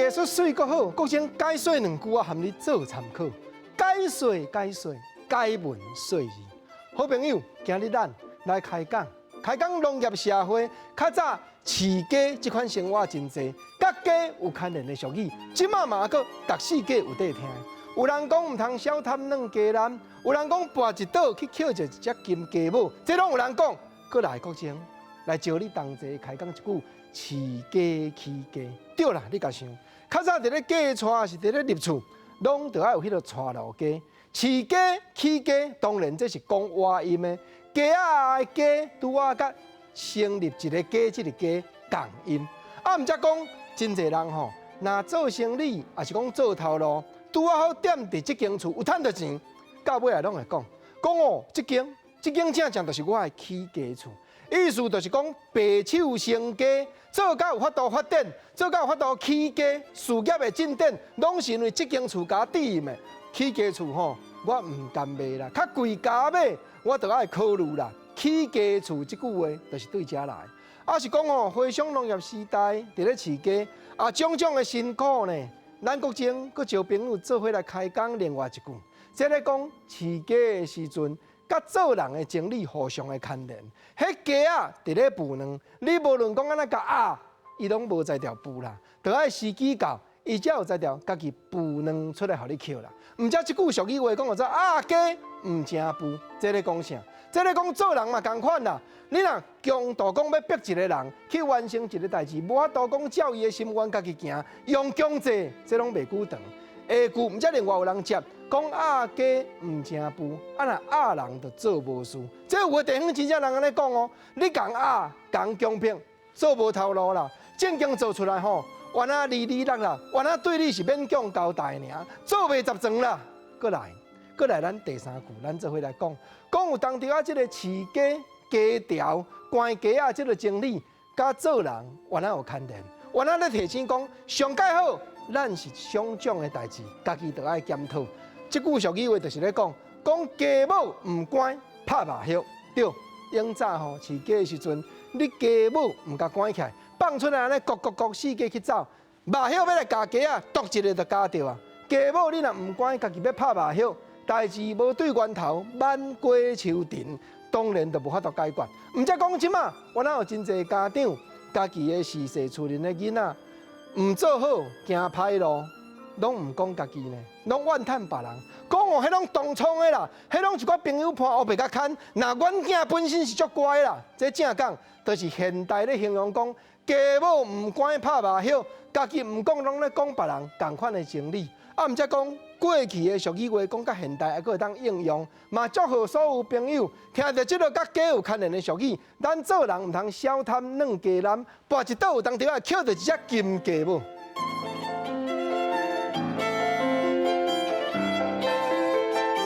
藝術媠閣好，國珍解說兩句啊，含你做參考。解說解說，解文說字。好朋友，今日咱來開講，開講農業社會，較早飼雞這款生活真濟，佮雞有牽連的俗語，這馬嘛閣逐四季有得聽。有人講毋通小貪軟雞蛋，有人講跋一倒去抾著一隻金雞母，這攏有人講。閣來國珍來招你同齊開講一句飼雞起家。對啦，你共想，較早佇咧嫁娶抑是佇咧入厝，攏著愛有彼个娶路雞。飼雞起家，當然這是講倚音的。雞仔的雞拄仔佮成立一個家，這個家仝音。啊，毋才講真濟人吼，若做生理，抑是講做頭路，拄仔好踮佇這間厝有趁著錢，到尾仔攏會講講哦，這間這間正正就是我的起家厝。意思就是講白手成家，做甲有法度發展，做甲有法度起家，事業的進展，攏是因為這間厝共我致的。起家厝吼，我毋甘賣啦，較貴價買，我都愛考慮啦。起家厝這句話，就是對遮來。抑是講吼，回想農業時代，佇咧飼雞，啊，種種的辛苦呢。咱國珍閣招朋友做伙來開講另外一句，這个講飼雞的時陣，佮做人的情理互相的牽連。彼雞仔佇咧孵卵，你無論講按怎共壓，伊攏無才調孵啦。著愛時機到，伊才有才調家己孵卵出來予你抾啦。毋才這句俗語話講叫做鴨雞毋成孵，這咧講啥？這咧講做人嘛仝款啦。你若強度講欲逼一个人去完成一个代誌，無法度講照伊的心願家己行，用強制，這攏袂久長。下句毋才另外有人接，講鴨雞毋成孵，啊若鴨人就做無事。這有的地方真正人按呢講哦，你共鴨共強迫做無頭路啦，正經做出來吼，原來離離落啦，原來對你是勉強交代爾，做袂十全啦，閣來，閣來，咱第三句，咱做伙來講，講有當時啊，這个飼雞雞條關雞仔這个情理，佮做人原來有牽連。原來咧提醒講，上蓋好，咱是想將的代誌，家己著愛檢討。這句俗語話就是咧講，講雞母毋關拍肉葉，對。永早吼飼雞的時陣，你雞母毋共關起來，放出來按呢，咕咕咕四界去走，肉葉欲來咬雞仔，剁一个就咬著啊。雞母你若毋關，家己欲拍肉葉，代誌無對源頭，挽瓜秋田，當然就無法度解決。毋才講這馬，原來有真濟家長，家己的序細厝裡的囡仔毋做好，行歹路，攏毋講家己呢，攏怨嘆別人，講哦，彼攏同窗的啦，彼攏一寡朋友伴烏白共牽。若阮囝本身是足乖啦，這正講，就是現代咧形容講，雞母毋關拍肉葉，家己毋講，攏咧講別人仝款的情理。啊，毋才講過去的俗語話，講甲現代還閣會當應用，嘛祝賀所有朋友聽著這个佮雞有牽連的俗語，咱做人毋通小貪軟雞蛋，跋一倒有當時仔抾著一隻金雞母。